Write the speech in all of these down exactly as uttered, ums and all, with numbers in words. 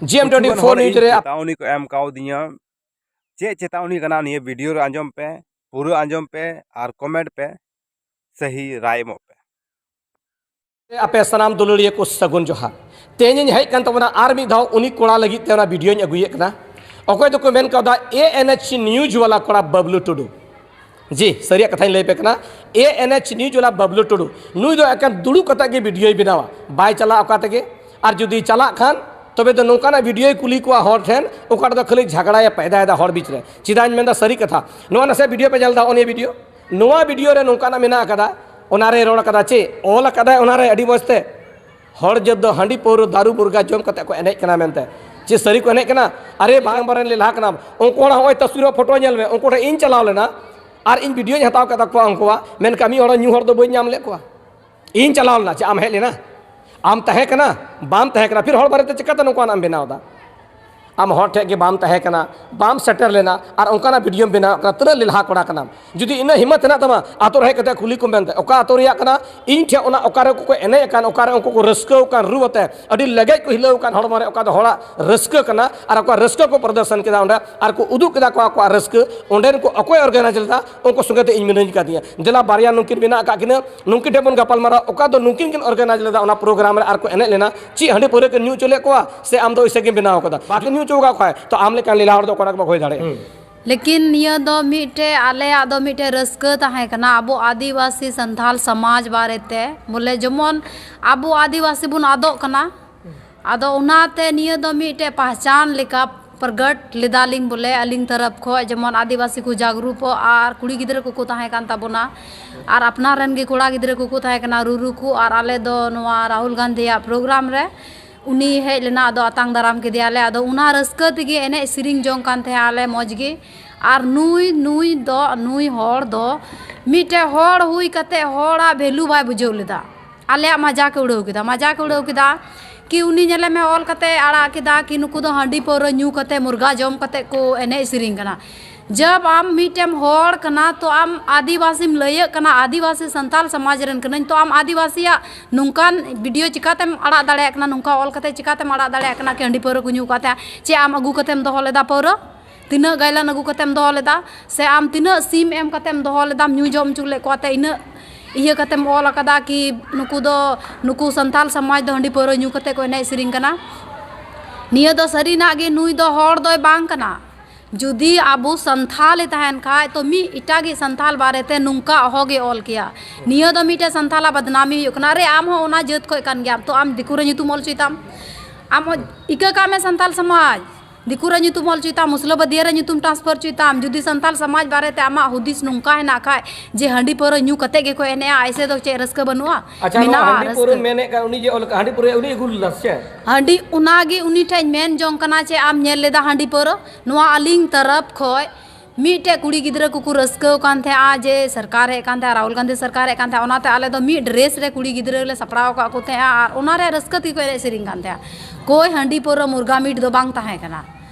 ᱡᱤ ᱮᱢ twenty four ᱠᱤᱪᱷᱩᱜᱟᱱ ᱦᱚᱲ news ᱤᱧ ᱨᱮ ᱟᱯ- ᱪᱮᱛᱟᱣᱱᱤ ᱠᱚ ᱮᱢ ᱠᱟᱣᱫᱤᱧᱟ᱾ ᱪᱮᱫ ᱪᱮᱛᱟᱣᱱᱤ ᱠᱟᱱᱟ, ᱱᱤᱭᱟᱹ ᱵᱷᱤᱰᱤᱭᱳ ᱨᱮ ᱟᱸᱡᱚᱢ ᱯᱮ, ᱯᱩᱨᱟᱹ ᱟᱸᱡᱚᱢ ᱯᱮ ᱟᱨ ᱠᱚᱢᱮᱱᱴ ᱯᱮ, ᱥᱟᱹᱦᱤ ᱨᱟᱭ ᱮᱢᱚᱜ ᱯᱮ᱾ ᱟᱯᱮ ᱥᱟᱱᱟᱢ ᱫᱩᱞᱟᱹᱲᱤᱭᱟᱹ ᱠᱚ ᱥᱟᱹᱜᱩᱱ ᱡᱚᱦᱟᱨ᱾ ᱛᱮᱦᱮᱧ ᱤᱧ ᱦᱮᱡ ᱠᱟᱱ ᱛᱟᱵᱚᱱᱟ ᱟᱨ ᱢᱤᱫ ᱫᱷᱟᱣ ᱩᱱᱤ ᱠᱚᱲᱟ ᱞᱟᱹᱜᱤᱫ ᱛᱮ ᱚᱱᱟ ᱵᱷᱤᱰᱤᱭᱳᱧ ᱟᱹᱜᱩᱭᱮᱫ ᱠᱟᱱᱟ᱾ ᱚᱠᱚᱭ ᱫᱚᱠᱚ ᱢᱮᱱ ᱠᱟᱣᱫᱟ ᱮ ᱮᱱ ᱮᱪ ᱱᱤᱭᱩᱡᱽ ᱣᱟᱞᱟ ᱠᱚᱲᱟ ᱵᱟᱵᱞᱩ ᱴᱩᱰᱩ᱾ ᱡᱤ, ᱥᱟᱹᱨᱤᱭᱟᱜ ᱠᱟᱛᱷᱟᱧ ᱞᱟᱹᱭ ᱟᱯᱮ ᱠᱟᱱᱟ, ᱮ ᱮᱱ ᱮᱪ ᱱᱤᱭᱩᱡᱽ ᱣᱟᱞᱟ ᱵᱟᱵᱞᱩ ᱴᱩᱰᱩ, ᱱᱩᱭ ᱫᱚ ᱮᱠᱮᱱ ᱫᱩᱲᱩᱵ ᱠᱟᱛᱮ ᱜᱮ ᱵᱷᱤᱰᱤᱭᱳᱭ ᱵᱮᱱᱟᱣᱟ, ᱵᱟᱭ ᱪᱟᱞᱟᱜᱼᱟ ᱚᱠᱟ ᱛᱮᱜᱮ᱾ ᱟᱨ ᱡᱩᱫᱤ ᱪᱟᱞᱟᱜ ᱠᱷᱟᱱ ᱛᱚᱵᱮ ᱫᱚ ᱱᱚᱝᱠᱟᱱᱟᱜ ᱵᱷᱤᱰᱤᱭᱳᱭ ᱠᱩᱞᱤ ᱠᱚᱣᱟ ᱦᱚᱲ ᱴᱷᱮᱱ, ᱚᱠᱟ ᱨᱮᱫᱚ ᱠᱷᱟᱹᱞᱤ ᱡᱷᱟᱜᱽᱲᱟᱭᱟ, ᱯᱟᱭᱫᱟᱭᱮᱫᱟ ᱦᱚᱲ ᱵᱤᱪ ᱨᱮ᱾ ᱪᱮᱫᱟᱜ ᱤᱧ ᱢᱮᱱᱫᱟ ᱥᱟᱹᱨᱤ ᱠᱟᱛᱷᱟ, ᱱᱚᱣᱟ ᱱᱟᱥᱮ ᱵᱷᱤᱰᱤᱭᱳ ᱯᱮ ᱧᱮᱞ ᱮᱫᱟ, ᱱᱚᱜᱼᱚ ᱱᱤᱭᱟᱹ ᱵᱷᱤᱰᱤᱭᱳ, ᱱᱚᱣᱟ ᱵᱷᱤᱰᱤᱭᱳ ᱨᱮ ᱱᱚᱝᱠᱟᱱᱟᱜ ᱢᱮᱱᱟᱜ ᱟᱠᱟᱫᱟ, ᱚᱱᱟᱨᱮ ᱨᱚᱲ ᱟᱠᱟᱫᱟ, ᱪᱮᱫ ᱚᱞ ᱟᱠᱟᱫᱟᱭ ᱚᱱᱟᱨᱮ ᱟᱹᱰᱤ ᱢᱚᱡᱽ ᱛᱮ, ᱦᱚᱲ ᱡᱟᱹᱛ ᱫᱚ ᱦᱟᱺᱰᱤ ᱯᱟᱹᱣᱨᱟᱹ ᱫᱟᱨᱩ ᱢᱩᱨᱜᱟ ᱡᱚᱢ ᱠᱟᱛᱮ ᱠᱚ ᱮᱱᱮᱡ ᱠᱟᱱᱟ ᱢᱮᱱᱛᱮ᱾ ᱪᱮᱫ ᱥᱟᱹᱨᱤ ᱠᱚ ᱮᱱᱮᱡ ᱠᱟᱱᱟ? ᱟᱨᱮ ᱵᱟᱝ ᱵᱟᱨᱮᱱ ᱞᱮᱞᱦᱟ ᱠᱟᱱᱟᱢ, ᱩᱱᱠᱩ ᱦᱚᱲᱟᱜ ᱦᱚᱸᱜᱼᱚᱭ ᱛᱟᱥᱣᱤᱨ ᱯᱷᱳᱴᱳ ᱧᱮᱞ ᱢᱮ, ᱩᱱᱠᱩ ᱴᱷᱮᱱ ᱤᱧ ᱪᱟᱞᱟᱣ ᱞᱮᱱᱟ ᱟᱨ ᱤᱧ ᱵᱷᱤᱰᱤᱭᱳᱧ ᱦᱟᱛᱟᱣ ᱠᱮᱫ ᱛᱟᱠᱚᱣᱟ ᱩᱱᱠᱩᱣᱟᱜ, ᱢᱮᱱᱠᱷᱟᱱ ᱢᱤᱫ ᱦᱚᱲ ᱧᱩ ᱦᱚᱲ ᱫᱚ ᱵᱟᱹᱧ ᱧᱟᱢ ᱞᱮᱫ ᱠᱚᱣᱟ᱾ ᱤᱧ ᱪᱟᱞᱟᱣ ᱞᱮᱱᱟ, ᱪᱮᱫ ᱟᱢ ᱦᱮᱡ ᱞᱮᱱᱟ? ᱟᱢ ᱛᱟᱦᱮᱸ ᱠᱟᱱᱟ? ᱵᱟᱢ ᱛᱟᱦᱮᱸ ᱠᱟᱱᱟ, ᱯᱷᱤᱨ ᱦᱚᱲ ᱵᱟᱨᱮᱛᱮ ᱪᱤᱠᱟᱹᱛᱮ ᱱᱚᱝᱠᱟᱱᱟᱜ ᱮᱢ ᱵᱮᱱᱟᱣ ᱮᱫᱟ? ᱟᱢ ᱦᱚᱲ ᱴᱷᱮᱱ ᱜᱮ ᱵᱟᱢ ᱛᱟᱦᱮᱸ ᱠᱟᱱᱟ, ᱵᱟᱢ ᱥᱮᱴᱮᱨ ᱞᱮᱱᱟ ᱟᱨ ᱚᱱᱠᱟᱱᱟᱜ ᱵᱷᱤᱰᱤᱭᱳᱢ ᱵᱮᱱᱟᱣ ᱠᱟᱱᱟ, ᱛᱤᱱᱟᱹᱜ ᱞᱮᱞᱦᱟ ᱠᱚᱲᱟ ᱠᱟᱱᱟᱢ᱾ ᱡᱩᱫᱤ ᱤᱱᱟᱹᱜ ᱦᱤᱢᱢᱚᱛ ᱦᱮᱱᱟᱜ ᱛᱟᱢᱟ, ᱟᱛᱳ ᱨᱮ ᱦᱮᱡ ᱠᱟᱛᱮ ᱠᱩᱞᱤ ᱠᱚᱢ ᱢᱮᱱᱛᱮ, ᱚᱠᱟ ᱟᱛᱳ ᱨᱮᱭᱟᱜ ᱠᱟᱱᱟ? ᱤᱧ ᱴᱷᱮᱱ ᱚᱱᱟ ᱚᱠᱟᱨᱮ ᱩᱱᱠᱩ ᱠᱚ ᱮᱱᱮᱡ ᱟᱠᱟᱱ, ᱚᱠᱟᱨᱮ ᱩᱱᱠᱩ ᱠᱚ ᱨᱟᱹᱥᱠᱟᱹ ᱟᱠᱟᱱ ᱨᱩ ᱟᱛᱮ, ᱟᱹᱰᱤ ᱞᱮᱜᱮᱡ ᱠᱚ ᱦᱤᱞᱟᱹᱣ ᱟᱠᱟᱱ ᱦᱚᱲᱢᱚ ᱨᱮ, ᱚᱠᱟ ᱫᱚ ᱦᱚᱲᱟᱜ ᱨᱟᱹᱥᱠᱟᱹ ᱠᱟᱱᱟ, ᱟᱨ ᱟᱠᱚᱣᱟᱜ ᱨᱟᱹᱥᱠᱟᱹ ᱠᱚ ᱯᱨᱚᱫᱚᱨᱥᱚᱱ ᱠᱮᱫᱟ ᱚᱸᱰᱮ, ᱟᱨ ᱠᱚ ᱩᱫᱩᱜ ᱠᱮᱫᱟ ᱠᱚ ᱟᱠᱚᱣᱟᱜ ᱨᱟᱹᱥᱠᱟᱹ᱾ ᱚᱸᱰᱮᱱ ᱠᱚ ᱚᱠᱚᱭ ᱚᱨᱜᱟᱱᱟᱭᱤᱡᱽ ᱞᱮᱫᱟ, ᱩᱱᱠᱩ ᱥᱚᱸᱜᱮ ᱛᱮ ᱤᱧ ᱢᱤᱱᱟᱹᱧ ᱠᱟᱫᱤᱧᱟ᱾ ᱫᱮᱞᱟ ᱵᱟᱨᱭᱟ ᱱᱩᱠᱤᱱ ᱢᱮᱱᱟᱜ ᱟᱠᱟᱫ ᱠᱤᱱᱟᱹ, ᱱᱩᱠᱤᱱ ᱴᱷᱮᱱ ᱵᱚᱱ ᱜᱟᱯᱟᱞ ᱢᱟᱨᱟᱣ, ᱚᱠᱟ ᱫᱚ ᱱᱩᱠᱤᱱ ᱠᱤᱱ ᱚᱨᱜᱟᱱᱟᱭᱤᱡᱽ ᱞᱮᱫᱟ ᱚᱱᱟ ᱯᱨᱳᱜᱨᱟᱢ ᱨᱮ ᱟᱨ ᱠᱚ ᱮᱱᱮᱡ ᱞᱮᱱᱟ, ᱪᱮᱫ ᱦᱟᱺᱰᱤ ᱯᱟᱹᱣᱨᱟᱹ ᱠᱤᱱ ᱧᱩ ᱦᱚᱪᱚ ᱞᱮᱫ ᱠᱚᱣᱟ ᱥᱮ ᱟᱢ ᱫᱚ ᱤᱥᱮ ᱜᱮᱢ ᱵᱮᱱᱟᱣ ᱠᱟᱫᱟ? ᱵᱟᱠᱤᱱ ᱧᱩ ᱦᱚᱪᱚ ᱟᱠᱟᱫ ᱠᱷᱟᱡ ᱛᱚ ᱟᱢ ᱞᱮᱠᱟᱱ ᱞᱮᱞᱦᱟ ᱦᱚᱲ ᱫᱚ ᱚᱠᱟᱴᱟᱜ ᱜᱮ ᱵᱟᱠᱚ ᱦᱩᱭ ᱫᱟᱲᱮᱭᱟᱜᱼᱟ᱾ ᱞᱮᱠᱤᱱ ᱱᱤᱭᱟᱹ ᱫᱚ ᱢᱤᱫᱴᱮᱡ, ᱟᱞᱮᱭᱟᱜ ᱫᱚ ᱢᱤᱫᱴᱮᱡ ᱨᱟᱹᱥᱠᱟᱹ ᱛᱟᱦᱮᱸ ᱠᱟᱱᱟ ᱟᱵᱚ ᱟᱹᱫᱤᱵᱟᱹᱥᱤ ᱥᱟᱱᱛᱟᱞ ᱥᱚᱢᱟᱡᱽ ᱵᱟᱨᱮᱛᱮ, ᱵᱚᱞᱮ ᱡᱮᱢᱚᱱ ᱟᱵᱚ ᱟᱹᱫᱤᱵᱟᱹᱥᱤ ᱵᱚᱱ ᱟᱫᱚᱜ ᱠᱟᱱᱟ᱾ ᱟᱫᱚ ᱚᱱᱟᱛᱮ ᱱᱤᱭᱟᱹ ᱫᱚ ᱢᱤᱫᱴᱮᱡ ᱯᱟᱦᱪᱟᱱ ᱞᱮᱠᱟ ᱯᱨᱚᱜᱚᱴ ᱞᱮᱫᱟᱞᱤᱧ, ᱵᱚᱞᱮ ᱟᱹᱞᱤᱧ ᱛᱚᱨᱚᱯ ᱠᱷᱚᱡ, ᱡᱮᱢᱚᱱ ᱟᱹᱫᱤᱵᱟᱹᱥᱤ ᱠᱚ ᱡᱟᱜᱽᱨᱩᱯᱚᱜ ᱟᱨ ᱠᱩᱲᱤ ᱜᱤᱫᱽᱨᱟᱹ ᱠᱚᱠᱚ ᱛᱟᱦᱮᱸ ᱠᱟᱱ ᱛᱟᱵᱚᱱᱟ ᱟᱨ ᱟᱯᱱᱟᱨ ᱨᱮᱱ ᱜᱮ ᱠᱚᱲᱟ ᱜᱤᱫᱽᱨᱟᱹ ᱠᱚᱠᱚ ᱛᱟᱦᱮᱸ ᱠᱟᱱᱟ, ᱨᱩᱨᱩ ᱠᱚ, ᱟᱨ ᱟᱞᱮ ᱫᱚ ᱱᱚᱣᱟ ᱨᱟᱦᱩᱞ ᱜᱟᱱᱫᱷᱤᱭᱟᱜ ᱯᱨᱳᱜᱨᱟᱢ ᱨᱮ ᱩᱱᱤ ᱦᱮᱡ ᱞᱮᱱᱟ, ᱟᱫᱚ ᱟᱛᱟᱝ ᱫᱟᱨᱟᱢ ᱠᱮᱫᱮᱭᱟᱞᱮ᱾ ᱟᱫᱚ ᱚᱱᱟ ᱨᱟᱹᱥᱠᱟᱹ ᱛᱮᱜᱮ ᱮᱱᱮᱡ ᱥᱮᱨᱮᱧ ᱡᱚᱝ ᱠᱟᱱ ᱛᱟᱦᱮᱸ ᱟᱞᱮ ᱢᱚᱡᱽ ᱜᱮ᱾ ᱟᱨ ᱱᱩᱭ, ᱱᱩᱭ ᱫᱚ, ᱱᱩᱭ ᱦᱚᱲ ᱫᱚ ᱢᱤᱫᱴᱮᱡ ᱦᱚᱲ ᱦᱩᱭ ᱠᱟᱛᱮ ᱦᱚᱲᱟᱜ ᱵᱷᱮᱞᱩ ᱵᱟᱭ ᱵᱩᱡᱷᱟᱹᱣ ᱞᱮᱫᱟ᱾ ᱟᱞᱮᱭᱟᱜ ᱢᱟᱡᱟᱠ ᱮ ᱩᱲᱟᱹᱣ ᱠᱮᱫᱟ, ᱢᱟᱡᱟᱠ ᱮ ᱩᱲᱟᱹᱣ ᱠᱮᱫᱟ ᱠᱤ ᱩᱱᱤ ᱧᱮᱞᱮ ᱢᱮ ᱚᱞ ᱠᱟᱛᱮ ᱟᱲᱟᱜ ᱠᱮᱫᱟ ᱠᱤ ᱱᱩᱠᱩ ᱫᱚ ᱦᱟᱺᱰᱤ ᱯᱟᱹᱣᱨᱟᱹ ᱧᱩ ᱠᱟᱛᱮ ᱢᱩᱨᱜᱟ ᱡᱚᱢ ᱠᱟᱛᱮ ᱠᱚ ᱮᱱᱮᱡ ᱥᱮᱨᱮᱧ ᱠᱟᱱᱟ᱾ ᱡᱟᱵ ᱟᱢ ᱢᱤᱫᱴᱮᱱ ᱦᱚᱲ ᱠᱟᱱᱟ, ᱛᱚ ᱟᱢ ᱟᱹᱫᱤᱵᱟᱹᱥᱤᱢ ᱞᱟᱹᱭᱟᱹᱜ ᱠᱟᱱᱟ, ᱟᱹᱫᱤᱵᱟᱹᱥᱤ ᱥᱟᱱᱛᱟᱞ ᱥᱚᱢᱟᱡᱽ ᱨᱮᱱ ᱠᱟᱹᱱᱟᱹᱧ, ᱛᱚ ᱟᱢ ᱟᱹᱫᱤᱵᱟᱹᱥᱤᱭᱟᱜ ᱱᱚᱝᱠᱟᱱ ᱵᱷᱤᱰᱤᱭᱳ ᱪᱤᱠᱟᱛᱮᱢ ᱟᱲᱟᱜ ᱫᱟᱲᱮᱭᱟᱜ ᱠᱟᱱᱟ, ᱱᱚᱝᱠᱟ ᱚᱞ ᱠᱟᱛᱮ ᱪᱤᱠᱟᱛᱮᱢ ᱟᱲᱟᱜ ᱫᱟᱲᱮᱭᱟᱜ ᱠᱟᱱᱟ ᱠᱤ ᱦᱟᱺᱰᱤ ᱯᱟᱹᱣᱨᱟᱹ ᱠᱚ ᱧᱩ ᱠᱟᱛᱮ? ᱪᱮᱫ ᱟᱢ ᱟᱹᱜᱩ ᱠᱟᱛᱮᱢ ᱫᱚᱦᱚ ᱞᱮᱫᱟ ᱯᱟᱹᱣᱨᱟᱹ? ᱛᱤᱱᱟᱹᱜ ᱜᱟᱭᱞᱟᱱ ᱟᱹᱜᱩ ᱠᱟᱛᱮᱢ ᱫᱚᱦᱚ ᱞᱮᱫᱟ? ᱥᱮ ᱟᱢ ᱛᱤᱱᱟᱹᱜ ᱥᱤᱢ ᱮᱢ ᱠᱟᱛᱮᱢ ᱫᱚᱦᱚ ᱞᱮᱫᱟᱢ, ᱧᱩ ᱡᱚᱢ ᱦᱚᱪᱚ ᱞᱮᱫ ᱠᱚᱣᱟ ᱛᱮ ᱤᱱᱟᱹᱜ ᱤᱭᱟᱹ ᱠᱟᱛᱮᱢ ᱚᱞ ᱟᱠᱟᱫᱟ ᱠᱤ ᱱᱩᱠᱩ ᱫᱚ, ᱱᱩᱠᱩ ᱥᱟᱱᱛᱟᱞ ᱥᱚᱢᱟᱡᱽ ᱫᱚ ᱦᱟᱺᱰᱤ ᱯᱟᱹᱣᱨᱟᱹ ᱧᱩ ᱠᱟᱛᱮ ᱠᱚ ᱮᱱᱮᱡ ᱥᱮᱨᱮᱧ ᱠᱟᱱᱟ? ᱱᱤᱭᱟᱹ ᱫᱚ ᱥᱟᱹᱨᱤᱱᱟᱜ ᱜᱮ ᱱᱩᱭ ᱫᱚ ᱦᱚᱲ ᱫᱚᱭ ᱵᱟᱝ ᱠᱟᱱᱟ᱾ ᱡᱩᱫᱤ ᱟᱵᱚ ᱥᱟᱱᱛᱷᱟᱞᱮ ᱛᱟᱦᱮᱱ ᱠᱷᱟᱡ, ᱛᱚ ᱢᱤᱫ ᱮᱴᱟᱜᱤᱡ ᱥᱟᱱᱛᱷᱟᱞ ᱵᱟᱨᱮᱛᱮ ᱱᱚᱝᱠᱟ ᱚᱦᱚᱜᱮ ᱚᱞ ᱠᱮᱭᱟ᱾ ᱱᱤᱭᱟᱹ ᱫᱚ ᱢᱤᱫᱴᱮᱡ ᱥᱟᱱᱛᱷᱟᱞᱟᱜ ᱵᱟᱫᱱᱟᱢᱤ ᱦᱩᱭᱩᱜ ᱠᱟᱱᱟ᱾ ᱟᱨᱮ, ᱟᱢ ᱦᱚᱸ ᱚᱱᱟ ᱡᱟᱹᱛ ᱠᱷᱚᱡ ᱠᱟᱱ ᱜᱮᱭᱟᱢ, ᱛᱚ ᱟᱢ ᱫᱤᱠᱩ ᱨᱮ ᱧᱩᱛᱩᱢ ᱚᱞ ᱦᱚᱪᱚᱭ ᱛᱟᱢ᱾ ᱟᱢ ᱚ-, ᱤᱠᱟᱹ ᱠᱟᱜ ᱢᱮ ᱥᱟᱱᱛᱟᱞ ᱥᱚᱢᱟᱡᱽ, ᱫᱤᱠᱩ ᱨᱮ ᱧᱩᱛᱩᱢ ᱚᱞ ᱦᱚᱪᱚᱭ ᱛᱟᱢ, ᱢᱩᱥᱞᱟᱹ ᱵᱟᱹᱫᱤᱭᱟᱹ ᱨᱮ ᱧᱩᱛᱩᱢ transfer ᱦᱚᱪᱚᱭ ᱛᱟᱢ᱾ ᱡᱩᱫᱤ ᱥᱟᱱᱛᱟᱞ ᱥᱚᱢᱟᱡᱽ ᱵᱟᱨᱮᱛᱮ ᱟᱢᱟᱜ ᱦᱩᱫᱤᱥ ᱱᱚᱝᱠᱟ ᱦᱮᱱᱟᱜ ᱠᱷᱟᱡ ᱡᱮ ᱦᱟᱺᱰᱤ ᱯᱟᱹᱣᱨᱟᱹ ᱧᱩ ᱠᱟᱛᱮ ᱜᱮᱠᱚ ᱮᱱᱮᱡᱼᱟ, ᱟᱭᱥᱮ ᱫᱚ ᱪᱮᱫ ᱨᱟᱹᱥᱠᱟᱹ ᱵᱟᱹᱱᱩᱜᱼᱟ? ᱟᱪᱪᱷᱟ, ᱱᱚᱣᱟ ᱢᱮᱱᱟᱜᱼᱟ ᱦᱟᱺᱰᱤ ᱨᱟᱹᱥᱠᱟᱹ᱾ ᱯᱟᱹᱣᱨᱟᱹ ᱢᱮᱱᱮᱫ ᱠᱟᱱ, ᱩᱱᱤ ᱡᱮ ᱚᱞ ᱠᱟᱜ, ᱦᱟᱺᱰᱤ ᱯᱟᱹᱣᱨᱟᱹ ᱩᱱᱤ ᱟᱹᱜᱩ ᱞᱮᱫᱟ ᱥᱮ ᱪᱮᱫ? ᱦᱟᱺᱰᱤ, ᱚᱱᱟᱜᱮ ᱩᱱᱤ ᱴᱷᱮᱡ ᱢᱮᱱ ᱡᱚᱝ ᱠᱟᱱᱟ ᱪᱮ ᱟᱢ ᱧᱮᱞ ᱞᱮᱫᱟ ᱦᱟᱺᱰᱤ ᱯᱟᱹᱣᱨᱟᱹ? ᱱᱚᱣᱟ ᱟᱹᱞᱤᱧ ᱛᱚᱨᱚᱯ ᱠᱷᱚᱡ ᱢᱤᱫᱴᱮᱡ ᱠᱩᱲᱤ ᱜᱤᱫᱽᱨᱟᱹ ᱠᱚᱠᱚ ᱨᱟᱹᱥᱠᱟᱹ ᱠᱟᱱ ᱛᱟᱦᱮᱸᱜᱼᱟ ᱡᱮ ᱥᱚᱨᱠᱟᱨ ᱦᱮᱡ ᱠᱟᱱ ᱛᱟᱦᱮᱸᱜᱼᱟ, ᱨᱟᱦᱩᱞ ᱜᱟᱱᱫᱷᱤ ᱥᱚᱨᱠᱟᱨ ᱦᱮᱡ ᱠᱟᱱ ᱛᱟᱦᱮᱸᱜᱼᱟ, ᱚᱱᱟᱛᱮ ᱟᱞᱮ ᱫᱚ ᱢᱤᱫ dress ᱨᱮ ᱠᱩᱲᱤ ᱜᱤᱫᱽᱨᱟᱹ ᱞᱮ ᱥᱟᱯᱲᱟᱣ ᱟᱠᱟᱫ ᱠᱚ ᱛᱟᱦᱮᱸᱜᱼᱟ ᱟᱨ ᱚᱱᱟ ᱨᱮ ᱨᱟᱹᱥᱠᱟᱹ ᱛᱮᱜᱮ ᱠᱚ ᱮᱱᱮᱡ ᱥᱮᱨᱮᱧ ᱠᱟᱱ ᱛᱟᱦᱮᱸᱜᱼᱟ᱾ ᱠᱳᱭ ᱦᱟᱺᱰᱤ ᱯᱟᱹᱣᱨᱟᱹ ᱢᱩᱨᱜᱟ ᱢᱤᱴ ᱫᱚ ᱵᱟᱝ ᱛᱟᱦᱮᱸ ᱠᱟᱱᱟ᱾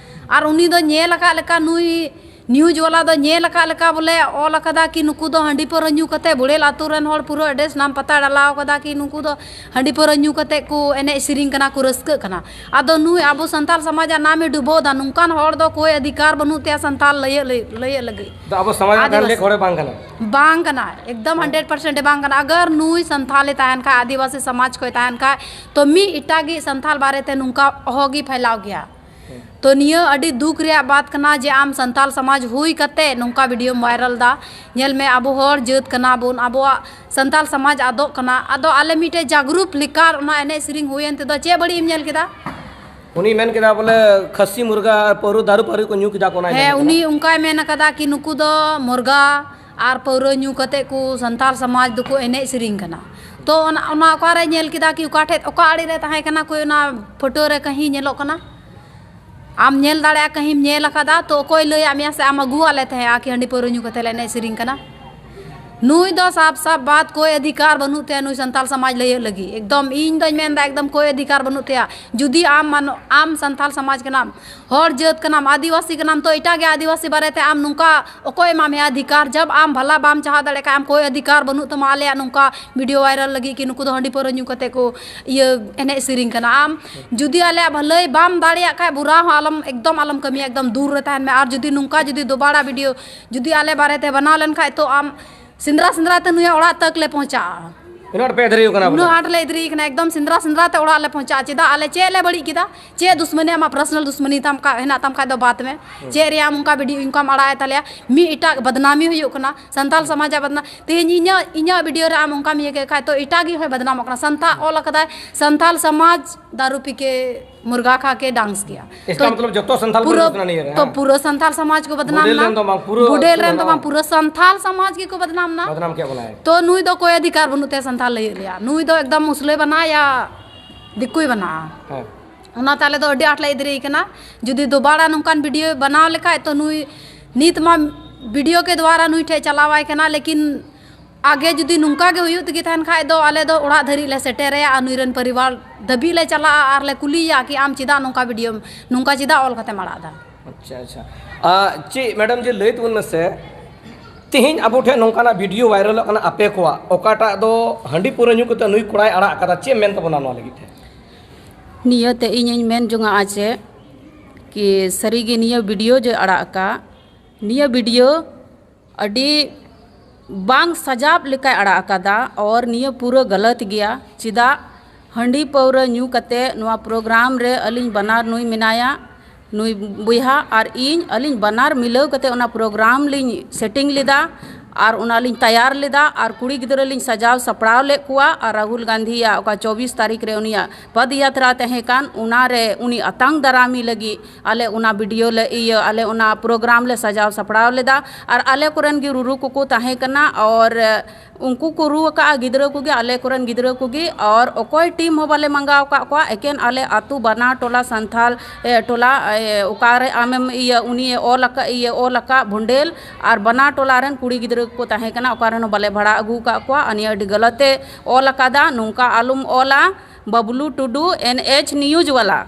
ᱟᱨ ᱩᱱᱤ ᱫᱚ ᱧᱮᱞ ᱟᱠᱟᱫ ᱞᱮᱠᱟ, ᱱᱩᱭ news ᱵᱟᱞᱟ ᱫᱚ ᱧᱮᱞ ᱟᱠᱟᱫ ᱞᱮᱠᱟ ᱵᱚᱞᱮ ᱚᱞ ᱟᱠᱟᱫᱟ ᱠᱤ ᱱᱩᱠᱩ ᱫᱚ ᱦᱟᱺᱰᱤ ᱯᱟᱹᱣᱨᱟᱹ ᱧᱩ ᱠᱟᱛᱮ ᱵᱩᱲᱮᱞ ᱟᱹᱛᱩ ᱨᱮᱱ ᱦᱚᱲ ᱯᱩᱨᱟᱹ ᱟᱹᱰᱤ ᱥᱟᱱᱟᱢ ᱯᱟᱛᱟ ᱰᱟᱞᱟᱣ ᱟᱠᱟᱫᱟ ᱠᱤ ᱱᱩᱠᱩ ᱫᱚ ᱦᱟᱺᱰᱤ ᱯᱟᱹᱣᱨᱟᱹ ᱧᱩ ᱠᱟᱛᱮ ᱠᱚ ᱮᱱᱮᱡ ᱥᱮᱨᱮᱧ ᱠᱟᱱᱟ, ᱠᱚ ᱨᱟᱹᱥᱠᱟᱹᱜ ᱠᱟᱱᱟ᱾ ᱟᱫᱚ ᱱᱩᱭ ᱟᱵᱚ ᱥᱟᱱᱛᱟᱞ ᱥᱚᱢᱟᱡᱟᱜ ᱱᱟᱢ ᱮ ᱰᱩᱵᱟᱹᱣ ᱫᱟ, ᱱᱚᱝᱠᱟᱱ ᱦᱚᱲ ᱫᱚ ᱠᱳᱭ ᱚᱫᱷᱤᱠᱟᱨ ᱵᱟᱹᱱᱩᱜ ᱛᱟᱭᱟ ᱥᱟᱱᱛᱟᱞ ᱞᱟᱹᱭᱟᱹᱜ ᱞᱟᱹᱭ-, ᱞᱟᱹᱭᱟᱹᱜ ᱞᱟᱹᱜᱤᱫ᱾ ᱫᱚ ᱟᱵᱚ ᱥᱚᱢᱟᱡᱽ ᱨᱮ ᱛᱟᱦᱮᱱ ᱟᱹᱫᱤᱵᱟᱹᱥᱤ ᱞᱮᱠ ᱦᱚᱲᱮ ᱵᱟᱝ ᱠᱟᱱᱟ᱾ ᱵᱟᱝ ᱠᱟᱱᱟ, ᱮᱠᱫᱚᱢ hundred percent ᱮ ᱵᱟᱝ ᱠᱟᱱᱟ᱾ ᱟᱜᱟᱨ ᱱᱩᱭ ᱥᱟᱱᱛᱷᱟᱞᱮ ᱛᱟᱦᱮᱱ ᱠᱷᱟᱡ, ᱟᱹᱫᱤᱵᱟᱹᱥᱤ ᱥᱚᱢᱟᱡᱽ ᱠᱷᱚᱡ ᱛᱟᱦᱮᱱ ᱠᱷᱟᱡ, ᱛᱚ ᱢᱤᱫ ᱮᱴᱟᱜᱤᱡ ᱥᱟᱱᱛᱷᱟᱞ ᱵᱟᱨᱮᱛᱮ ᱱᱚᱝᱠᱟ ᱚᱦᱚᱜᱮ ᱯᱷᱟᱭᱞᱟᱣ ᱜᱮᱭᱟ᱾ ᱛᱚ ᱱᱤᱭᱟᱹ ᱟᱹᱰᱤ ᱫᱩᱠ ᱨᱮᱭᱟᱜ ᱵᱟᱛ ᱠᱟᱱᱟ ᱡᱮ ᱟᱢ ᱥᱟᱱᱛᱟᱞ ᱥᱚᱢᱟᱡᱽ ᱦᱩᱭ ᱠᱟᱛᱮ ᱱᱚᱝᱠᱟ ᱵᱷᱤᱰᱤᱭᱳᱢ ᱵᱷᱟᱭᱨᱟᱞ ᱫᱟ᱾ ᱧᱮᱞ ᱢᱮ, ᱟᱵᱚ ᱦᱚᱲ ᱡᱟᱹᱛ ᱠᱟᱱᱟ ᱵᱚᱱ, ᱟᱵᱚᱣᱟᱜ ᱥᱟᱱᱛᱟᱞ ᱥᱚᱢᱟᱡᱽ ᱟᱫᱚᱜ ᱠᱟᱱᱟ᱾ ᱟᱫᱚ ᱟᱞᱮ ᱢᱤᱫᱴᱮᱡ ᱡᱟᱜᱽᱨᱩᱯ ᱞᱮᱠᱟᱨ ᱚᱱᱟ ᱮᱱᱮᱡ ᱥᱮᱨᱮᱧ ᱦᱩᱭᱮᱱ ᱛᱮᱫᱚ ᱪᱮᱫ ᱵᱟᱹᱲᱤᱡ ᱮᱢ ᱧᱮᱞ ᱠᱮᱫᱟ? ᱩᱱᱤ ᱢᱮᱱ ᱠᱮᱫᱟ ᱵᱚᱞᱮ ᱠᱷᱟᱹᱥᱤ ᱢᱩᱨᱜᱟ ᱟᱨ ᱯᱟᱹᱣᱨᱟᱹ ᱫᱟᱨᱩ ᱯᱟᱹᱣᱨᱟᱹ ᱠᱚ ᱧᱩ ᱠᱮᱫᱟ ᱠᱚ, ᱚᱱᱟᱭ ᱦᱮᱸ, ᱢᱮᱱ ᱠᱮᱫᱟ᱾ ᱩᱱᱤ ᱚᱱᱠᱟᱭ ᱢᱮᱱ ᱟᱠᱟᱫᱟ ᱠᱤ ᱱᱩᱠᱩ ᱫᱚ ᱢᱩᱨᱜᱟ ᱟᱨ ᱯᱟᱹᱣᱨᱟᱹ ᱧᱩ ᱠᱟᱛᱮ ᱠᱚ ᱥᱟᱱᱛᱟᱞ ᱥᱚᱢᱟᱡᱽ ᱫᱚᱠᱚ ᱮᱱᱮᱡ ᱥᱮᱨᱮᱧ ᱠᱟᱱᱟ᱾ ᱛᱚ ᱚᱱᱟ, ᱚᱱᱟ ᱚᱠᱟᱨᱮ ᱧᱮᱞ ᱠᱮᱫᱟ ᱠᱤ ᱚᱠᱟ ᱴᱷᱮᱡ, ᱚᱠᱟ ᱟᱲᱮ ᱨᱮ ᱛᱟᱦᱮᱸ ᱠᱟᱱᱟ ᱠᱚ ᱚᱱᱟ ᱯᱷᱳᱴᱳ ᱨᱮ ᱠᱟᱹᱦᱤ ᱧᱮᱞᱚᱜ ᱠᱟᱱᱟ? ᱟᱢ ᱧᱮᱞ ᱫᱟᱲᱮᱭᱟᱜᱼᱟ, ᱠᱟᱹᱦᱤᱢ ᱧᱮᱞ ᱟᱠᱟᱫᱟ, ᱛᱚ ᱚᱠᱚᱭ ᱞᱟᱹᱭᱟᱫ ᱢᱮᱭᱟ ᱥᱮ ᱟᱢ ᱟᱹᱜᱩᱣᱟᱫ ᱞᱮ ᱛᱟᱦᱮᱸᱜᱼᱟ ᱠᱤ ᱦᱟᱺᱰᱤ ᱯᱟᱹᱣᱨᱟᱹ ᱧᱩ ᱠᱟᱛᱮ ᱞᱮ ᱮᱱᱮᱡ ᱥᱮᱨᱮᱧ ᱠᱟᱱᱟ? ᱱᱩᱭ ᱫᱚ ᱥᱟᱯ ᱥᱟᱯ ᱵᱟᱛ, ᱠᱳᱭ ᱚᱫᱷᱤᱠᱟᱨ ᱵᱟᱹᱱᱩᱜ ᱛᱟᱭᱟ ᱱᱩᱭ ᱥᱟᱱᱛᱟᱞ ᱥᱚᱢᱟᱡᱽ ᱞᱟᱹᱭᱟᱹᱜ ᱞᱟᱹᱜᱤᱫ᱾ ᱮᱠᱫᱚᱢ ᱤᱧ ᱫᱚᱧ ᱢᱮᱱᱫᱟ, ᱮᱠᱫᱚᱢ ᱠᱳᱭ ᱚᱫᱷᱤᱠᱟᱨ ᱵᱟᱹᱱᱩᱜ ᱛᱟᱭᱟ᱾ ᱡᱩᱫᱤ ᱟᱢ ᱢᱟᱱ-, ᱟᱢ ᱥᱟᱱᱛᱟᱞ ᱥᱚᱢᱟᱡᱽ ᱠᱟᱱᱟᱢ, ᱦᱚᱲ ᱡᱟᱹᱛ ᱠᱟᱱᱟᱢ, ᱟᱹᱫᱤᱵᱟᱹᱥᱤ ᱠᱟᱱᱟᱢ, ᱛᱚ ᱮᱴᱟᱜ ᱜᱮ ᱟᱹᱫᱤᱵᱟᱹᱥᱤ ᱵᱟᱨᱮᱛᱮ ᱟᱢ ᱱᱚᱝᱠᱟ ᱚᱠᱚᱭ ᱮᱢᱟᱢ ᱦᱮᱸ ᱚᱫᱷᱤᱠᱟᱨ? ᱡᱟᱵ ᱟᱢ ᱵᱷᱟᱞᱟ ᱵᱟᱢ ᱪᱟᱦᱟᱣ ᱫᱟᱲᱮᱭᱟᱜ ᱠᱷᱟᱱ, ᱟᱢ ᱠᱳᱭ ᱚᱫᱷᱤᱠᱟᱨ ᱵᱟᱹᱱᱩᱜ ᱛᱟᱢᱟ ᱟᱞᱮᱭᱟᱜ ᱱᱚᱝᱠᱟ ᱵᱷᱤᱰᱤᱭᱳ ᱵᱷᱟᱭᱨᱟᱞ ᱞᱟᱹᱜᱤᱫ ᱠᱤ ᱱᱩᱠᱩ ᱫᱚ ᱦᱟᱺᱰᱤ ᱯᱟᱹᱣᱨᱟᱹ ᱧᱩ ᱠᱟᱛᱮ ᱠᱚ ᱤᱭᱟᱹ ᱮᱱᱮᱡ ᱥᱮᱨᱮᱧ ᱠᱟᱱᱟ᱾ ᱟᱢ ᱡᱩᱫᱤ ᱟᱞᱮᱭᱟᱜ ᱵᱷᱟᱹᱞᱟᱹᱭ ᱵᱟᱢ ᱫᱟᱲᱮᱭᱟᱜ ᱠᱷᱟᱱ, ᱵᱩᱨᱟ ᱦᱚᱸ ᱟᱞᱚᱢ, ᱮᱠᱫᱚᱢ ᱟᱞᱚᱢ ᱠᱟᱹᱢᱤᱭᱟ, ᱮᱠᱫᱚᱢ ᱫᱩᱨ ᱨᱮ ᱛᱟᱦᱮᱱ ᱢᱮ᱾ ᱟᱨ ᱡᱩᱫᱤ ᱱᱚᱝᱠᱟ ᱡᱩᱫᱤ ᱫᱚᱵᱟᱲᱟ ᱵᱷᱤᱰᱤᱭᱳ ᱡᱩᱫᱤ ᱟᱞᱮ ᱵᱟᱨᱮᱛᱮ ᱵᱮᱱᱟᱣ ᱞᱮᱱᱠᱷᱟᱱ, ᱛᱚ ᱟᱢ ᱥᱮᱸᱫᱽᱨᱟ ᱥᱮᱸᱫᱽᱨᱟ ᱛᱮ ᱱᱩᱭᱟᱜ ᱚᱲᱟᱜ ᱛᱟᱠ ᱞᱮ ᱯᱚᱦᱚᱸᱪᱟᱜᱼᱟ᱾ ᱩᱱᱟᱹᱜ ᱟᱸᱴ ᱯᱮ ᱮᱫᱽᱨᱮ ᱠᱟᱱᱟ ᱵᱚᱞᱮ? ᱩᱱᱟᱹᱜ ᱟᱸᱴ ᱞᱮ ᱮᱫᱽᱨᱮ ᱠᱟᱱᱟ, ᱮᱠᱫᱚᱢ ᱥᱮᱸᱫᱽᱨᱟ ᱥᱮᱸᱫᱽᱨᱟ ᱛᱮ ᱚᱲᱟᱜ ᱞᱮ ᱯᱚᱦᱚᱸᱪᱟᱜᱼᱟ᱾ ᱪᱮᱫᱟᱜ? ᱟᱞᱮ ᱪᱮᱫ ᱞᱮ ᱵᱟᱹᱲᱤᱡ ᱠᱮᱫᱟ? ᱪᱮᱫ ᱫᱩᱥᱢᱟᱹᱱᱤ ᱟᱢᱟᱜ ᱯᱟᱨᱥᱚᱱᱟᱞ ᱫᱩᱥᱢᱟᱹᱱᱤ ᱛᱟᱢ ᱠᱟ-, ᱦᱮᱱᱟᱜ ᱛᱟᱢ ᱠᱷᱟᱡ ᱫᱚ ᱵᱟᱫ ᱢᱮ᱾ ᱪᱮᱫ ᱨᱮᱭᱟᱜ ᱟᱢ ᱚᱱᱠᱟ ᱵᱷᱤᱰᱤᱭᱳ ᱚᱱᱠᱟᱢ ᱟᱲᱟᱜ ᱮᱫ ᱛᱟᱞᱮᱭᱟ? ᱢᱤᱫ ᱮᱴᱟᱜ ᱵᱟᱫᱱᱟᱢᱤ ᱦᱩᱭᱩᱜ ᱠᱟᱱᱟ, ᱥᱟᱱᱛᱟᱞ ᱥᱚᱢᱟᱡᱟᱜ ᱵᱟᱫᱱᱟᱢ᱾ ᱛᱮᱦᱮᱧ ᱤᱧᱟᱹᱜ, ᱤᱧᱟᱹᱜ ᱵᱷᱤᱰᱤᱭᱳ ᱨᱮ ᱟᱢ ᱚᱱᱠᱟᱢ ᱤᱭᱟᱹ ᱠᱮᱫ ᱠᱷᱟᱡ, ᱛᱚ ᱮᱴᱟᱜ ᱜᱮ ᱦᱚᱸᱭ ᱵᱟᱫᱱᱟᱢᱚᱜ ᱠᱟᱱᱟ᱾ ᱥᱟᱱᱛᱟᱲ ᱚᱞ ᱟᱠᱟᱫᱟᱭ, ᱥᱟᱱᱛᱟᱞ ᱥᱚᱢᱟᱡᱽ ᱫᱟᱨᱩ ᱯᱤ ᱠᱮ ᱢᱩᱨᱜᱟ ᱠᱷᱟ ᱠᱮ ᱰᱟᱱᱥ ᱠᱤᱭᱟ᱾ ᱤᱥᱠᱟ ᱛᱚ ᱢᱚᱛᱞᱚᱵ ᱡᱚᱛᱚ ᱥᱟᱱᱛᱟᱞ ᱠᱚ ᱯᱩᱨᱟᱹ, ᱫᱩᱥᱢᱟᱱ ᱤᱭᱟᱹ ᱨᱮ, ᱛᱚ ᱦᱮᱸ? ᱯᱩᱨᱟᱹ ᱥᱟᱱᱛᱟᱞ ᱥᱚᱢᱟᱡᱽ ᱠᱚ ᱵᱟᱫᱱᱟᱢ ᱵᱩᱰᱮᱞ ᱱᱟ᱾ ᱨᱮᱱ ᱫᱚ ᱵᱟᱝ, ᱯᱩᱨᱟᱹ ᱵᱩᱰᱮᱞ ᱨᱮᱱ ᱫᱚ ᱵᱟᱝ, ᱯᱩᱨᱟᱹ ᱥᱟᱱᱛᱟᱞ ᱥᱚᱢᱟᱡᱽ ᱜᱮᱠᱚ ᱵᱟᱫᱱᱟᱢ ᱱᱟ᱾ ᱵᱟᱫᱱᱟᱢ ᱠᱮᱫ ᱵᱚᱱᱟᱭ᱾ ᱛᱚ ᱱᱩᱭ ᱫᱚ ᱠᱚᱭ ᱚᱫᱷᱤᱠᱟᱨ ᱵᱟᱹᱱᱩᱜ ᱛᱟᱭᱟ ᱥᱟᱱᱛᱟᱞ ᱞᱟᱹᱭᱟᱹᱜ ᱞᱮᱭᱟ᱾ ᱱᱩᱭ ᱫᱚ ᱮᱠᱫᱚᱢ ᱢᱩᱥᱞᱟᱹᱭ ᱵᱟᱱᱟ ᱭᱟ ᱫᱤᱠᱩᱭ ᱵᱟᱱᱟ᱾ ᱦᱮᱸ᱾ ᱚᱱᱟᱛᱮ ᱟᱞᱮ ᱫᱚ ᱟᱹᱰᱤ ᱟᱸᱴ ᱞᱮ ᱮᱫᱽᱨᱮ ᱠᱟᱱᱟ᱾ ᱡᱩᱫᱤ ᱫᱚᱵᱟᱲᱟ ᱱᱚᱝᱠᱟᱱ ᱵᱷᱤᱰᱤᱭᱳ ᱵᱮᱱᱟᱣ ᱞᱮᱠᱷᱟᱡ, ᱛᱚ ᱱᱩᱭ ᱱᱤᱛ ᱢᱟ ᱵᱷᱤᱰᱤᱭᱳ ᱠᱮ ᱫᱣᱟᱨᱟ ᱱᱩᱭ ᱴᱷᱮᱡ ᱪᱟᱞᱟᱣᱟᱭ ᱠᱟᱱᱟ, ᱞᱮᱠᱤᱱ ᱟᱜᱮ ᱡᱩᱫᱤ ᱱᱚᱝᱠᱟ ᱜᱮ ᱦᱩᱭᱩᱜ ᱛᱮᱜᱮ ᱛᱟᱦᱮᱱ ᱠᱷᱟᱡ ᱫᱚ ᱟᱞᱮ ᱫᱚ ᱚᱲᱟᱜ ᱫᱷᱟᱹᱨᱤᱡ ᱞᱮ ᱥᱮᱴᱮᱨᱟᱭᱟ ᱟᱨ ᱱᱩᱭ ᱨᱮᱱ ᱯᱚᱨᱤᱵᱟᱨ ᱫᱷᱟᱹᱵᱤᱡ ᱞᱮ ᱪᱟᱞᱟᱜᱼᱟ ᱟᱨ ᱞᱮ ᱠᱩᱞᱤᱭᱮᱭᱟ ᱠᱤ ᱟᱢ ᱪᱮᱫᱟᱜ ᱱᱚᱝᱠᱟ ᱵᱷᱤᱰᱤᱭᱳ, ᱱᱚᱝᱠᱟ ᱪᱮᱫᱟᱜ ᱚᱞ ᱠᱟᱛᱮᱢ ᱟᱲᱟᱜ ᱮᱫᱟ? ᱟᱪᱪᱷᱟ, ᱟᱪᱪᱷᱟ᱾ ᱟ, ᱪᱮᱫ ᱢᱮᱰᱟᱢ ᱡᱮ ᱞᱟᱹᱭ ᱛᱟᱵᱚᱱ ᱢᱮᱥᱮ, ᱛᱮᱦᱮᱧ ᱟᱵᱚ ᱴᱷᱮᱱ ᱱᱚᱝᱠᱟᱱᱟᱜ ᱵᱷᱤᱰᱤᱭᱳ ᱵᱷᱟᱭᱨᱟᱞᱚᱜ ᱠᱟᱱᱟ ᱟᱯᱮ ᱠᱚᱣᱟᱜ, ᱚᱠᱟᱴᱟᱜ ᱫᱚ ᱦᱟᱺᱰᱤ ᱯᱟᱹᱣᱨᱟᱹ ᱧᱩ ᱠᱟᱛᱮ ᱱᱩᱭ ᱠᱚᱲᱟᱭ ᱟᱲᱟᱜ ᱠᱟᱫᱟ, ᱪᱮᱫ ᱮᱢ ᱢᱮᱱ ᱛᱟᱵᱚᱱᱟ ᱱᱚᱣᱟ ᱞᱟᱹᱜᱤᱫ ᱛᱮ? ᱱᱤᱭᱟᱹᱛᱮ ᱤᱧᱤᱧ ᱢᱮᱱ ᱡᱚᱝᱟᱜᱼᱟ ᱪᱮ ᱠᱤ ᱥᱟᱹᱨᱤᱜᱮ ᱱᱤᱭᱟᱹ ᱵᱷᱤᱰᱤᱭᱳ ᱡᱮ ᱟᱲᱟᱜ ᱟᱠᱟᱫ, ᱱᱤᱭᱟᱹ ᱵᱷᱤᱰᱤᱭᱳ ᱟᱹᱰᱤ ᱵᱟᱝ ᱥᱟᱡᱟᱵ ᱞᱮᱠᱟᱭ ᱟᱲᱟᱜ ᱟᱠᱟᱫᱟ, ᱟᱨ ᱱᱤᱭᱟᱹ ᱯᱩᱨᱟᱹ ᱜᱟᱞᱟᱛ ᱜᱮᱭᱟ᱾ ᱪᱮᱫᱟᱜ ᱦᱟᱺᱰᱤ ᱯᱟᱹᱣᱨᱟᱹ ᱧᱩ ᱠᱟᱛᱮ ᱱᱚᱣᱟ ᱯᱨᱳᱜᱨᱟᱢ ᱨᱮ ᱟᱹᱞᱤᱧ ᱵᱟᱱᱟᱨ ᱱᱩᱭ ᱢᱮᱱᱟᱭᱟ, ᱱᱩᱭ ᱵᱚᱭᱦᱟ ᱟᱨ ᱤᱧ, ᱟᱹᱞᱤᱧ ᱵᱟᱱᱟᱨ ᱢᱤᱞᱟᱹᱣ ᱠᱟᱛᱮ ᱚᱱᱟ ᱯᱨᱳᱜᱨᱟᱢ ᱞᱤᱧ ᱥᱮᱴᱤᱝ ᱞᱮᱫᱟ ᱟᱨ ᱚᱱᱟ ᱞᱤᱧ ᱛᱟᱭᱟᱨ ᱞᱮᱫᱟ ᱟᱨ ᱠᱩᱲᱤ ᱜᱤᱫᱽᱨᱟᱹ ᱞᱤᱧ ᱥᱟᱡᱟᱣ ᱥᱟᱯᱲᱟᱣ ᱞᱮᱫ ᱠᱚᱣᱟ᱾ ᱟᱨ ᱨᱟᱦᱩᱞ ᱜᱟᱱᱫᱷᱤᱭᱟᱜ ᱚᱠᱟ ᱪᱚᱵᱵᱤᱥ ᱛᱟᱹᱨᱤᱠᱷ ᱨᱮ ᱩᱱᱤᱭᱟᱜ ᱯᱚᱫ ᱭᱟᱛᱨᱟ ᱛᱟᱦᱮᱸ ᱠᱟᱱ, ᱚᱱᱟ ᱨᱮ ᱩᱱᱤ ᱟᱛᱟᱝ ᱫᱟᱨᱟᱢᱤ ᱞᱟᱹᱜᱤᱫ ᱟᱞᱮ ᱚᱱᱟ ᱵᱷᱤᱰᱤᱭᱳ ᱞᱮ, ᱤᱭᱟᱹ, ᱟᱞᱮ ᱚᱱᱟ ᱯᱨᱳᱜᱨᱟᱢ ᱞᱮ ᱥᱟᱡᱟᱣ ᱥᱟᱯᱲᱟᱣ ᱞᱮᱫᱟ᱾ ᱟᱨ ᱟᱞᱮ ᱠᱚᱨᱮᱱ ᱜᱮ ᱨᱩᱨᱩ ᱠᱚᱠᱚ ᱛᱟᱦᱮᱸ ᱠᱟᱱᱟ, ᱟᱨ ᱩᱱᱠᱩ ᱠᱚ ᱨᱩ ᱟᱠᱟᱫᱼᱟ, ᱜᱤᱫᱽᱨᱟᱹ ᱠᱚᱜᱮ, ᱟᱞᱮ ᱠᱚᱨᱮᱱ ᱜᱤᱫᱽᱨᱟᱹ ᱠᱚᱜᱮ, ᱟᱨ ᱚᱠᱚᱭ ᱴᱤᱢ ᱦᱚᱸ ᱵᱟᱞᱮ ᱢᱟᱸᱜᱟᱣ ᱟᱠᱟᱫ ᱠᱚᱣᱟ, ᱮᱠᱮᱱ ᱟᱞᱮ ᱟᱹᱛᱩ ᱵᱟᱱᱟ ᱴᱚᱞᱟ ᱥᱟᱱᱛᱷᱟᱞ, ᱮ, ᱴᱚᱞᱟ, ᱮ, ᱚᱠᱟᱨᱮ ᱟᱢᱮᱢ ᱤᱭᱟᱹ, ᱩᱱᱤᱭᱮ ᱚᱞ ᱟᱠᱟᱫ, ᱤᱭᱟᱹ, ᱚᱞ ᱟᱠᱟᱫ ᱵᱷᱚᱸᱰᱮᱞ, ᱟᱨ ᱵᱟᱱᱟ ᱴᱚᱞᱟ ᱨᱮᱱ ᱠᱩᱲᱤ ᱜᱤᱫᱽᱨᱟᱹ ᱠᱚ ᱛᱟᱦᱮᱸ ᱠᱟᱱᱟ, ᱚᱠᱟ ᱨᱮᱦᱚᱸ ᱵᱟᱞᱮ ᱵᱷᱟᱲᱟ ᱟᱹᱜᱩ ᱟᱠᱟᱫ ᱠᱚᱣᱟ᱾ ᱟᱨ ᱱᱤᱭᱟᱹ ᱟᱹᱰᱤ ᱜᱟᱞᱟᱛ ᱮ ᱚᱞ ᱟᱠᱟᱫᱟ, ᱱᱚᱝᱠᱟ ᱟᱞᱚᱢ ᱚᱞᱟ ᱵᱟᱵᱞᱩ ᱴᱩᱰᱩ, ᱮᱱ ᱮᱭᱤᱪ ᱱᱤᱭᱩᱡᱽ ᱣᱟᱞᱟ᱾